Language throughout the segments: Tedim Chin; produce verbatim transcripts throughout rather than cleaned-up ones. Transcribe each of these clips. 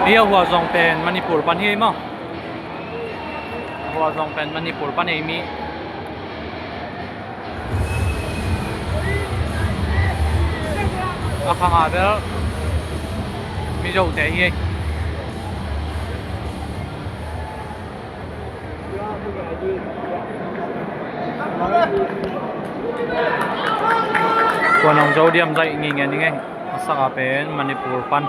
Hih a Huazong pen Manipur pan hi ei maw? Huazong pen Manipur pan ei mi. A khang a bel Mizote hi ei. Kuan hong zo diam zaih ngei ngen ing ei. A sak a pen Manipur pan.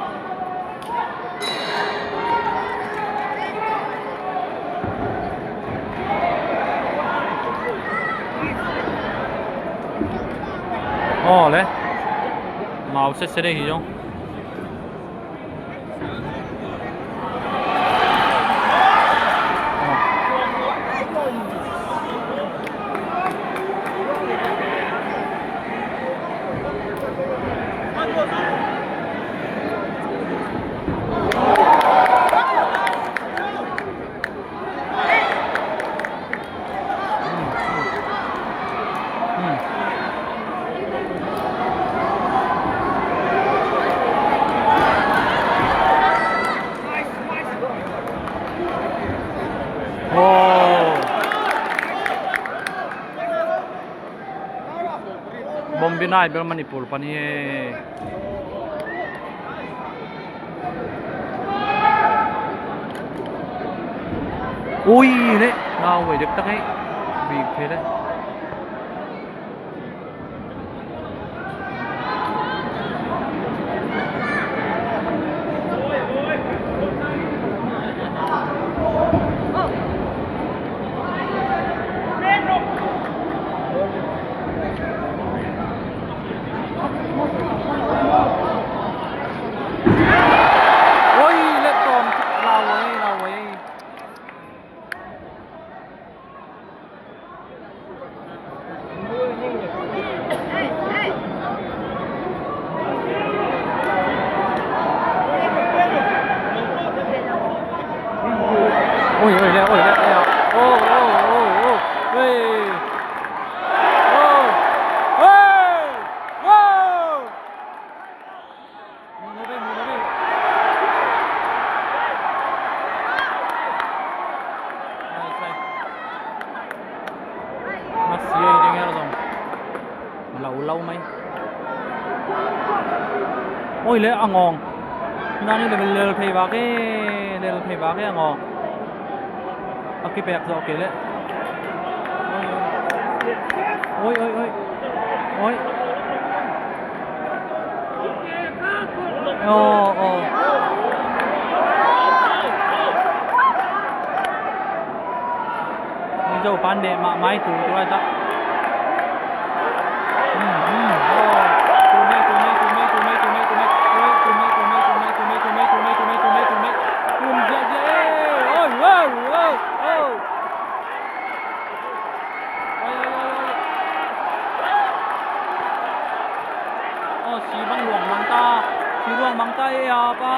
Aw le. Mau sese dei hi zong. Bombinai bel Manipur pan hi e. Ui le, nau vai dek tak e. Bik phei le. Oi, let tawm, lau ei, lau ei. Oi, oi, le, oi, le, oi, le. Oh, oh, oh, oh. Oi. Oh. Oi. Oh. Mu lo ve, mu lo ve. Sai, sai. Masi ei ding el zong. Lau, lau mai. Oi le, a ngawng. Nani le lel thei vak e, lel thei vak e a ngawng. A kipek zawh kei leh. Oi, oi, oi. Oi. Aw, aw. Mizo pan deh mahmah ei tu, tu laitak. Hmm, hmm, aw. Tu mei, tu mei, tu mei, tu mei, tu mei, tu mei. Oi, tu mei, tu mei, tu mei, tu mei, tu mei, tu mei, tu mei, tu mei, tu mei. Tum ziahziah ei. Oi, oi, oi, oi. Oi, oi, oi, oi. Aw, si bang luang mang ta. Si luang mang ta ei a pa.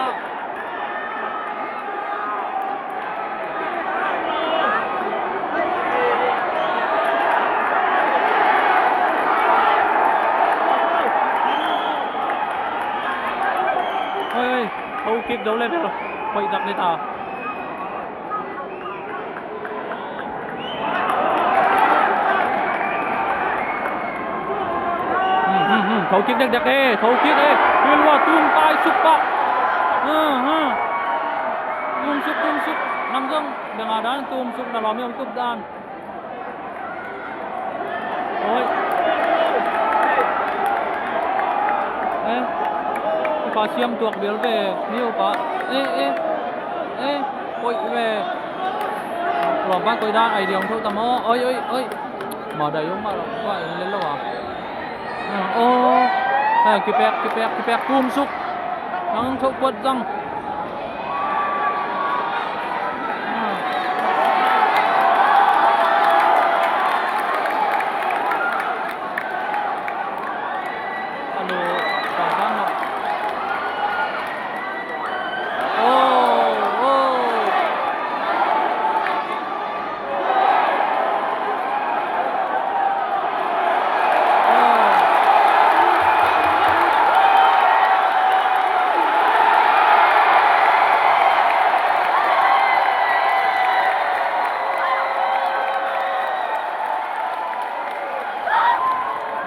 Oi, oi, thokik do le bel. Hoih tak le ta. Hmm, hmm, hmm. Thokik dekdek e, thokik e. Pilua tum tai suk pah. Hmm, hmm. Tum suk, tum suk. Nam zong beng a dan tum suk na lawm i hong tup dan. Oi. Eh. Upa siam tuak bel ve. Ni upa. Eh, eh. Eh. Oi ve. Lawmpa koi dan ai diang tho tam aw. Oi, oi, oi. Ma dai ong ma lawmpa eng le lo a. Aw. Kipek, kipek, kipek kum suk. Nang tho kuat zang.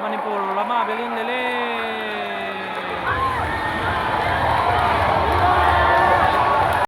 Manipur lama belin lele.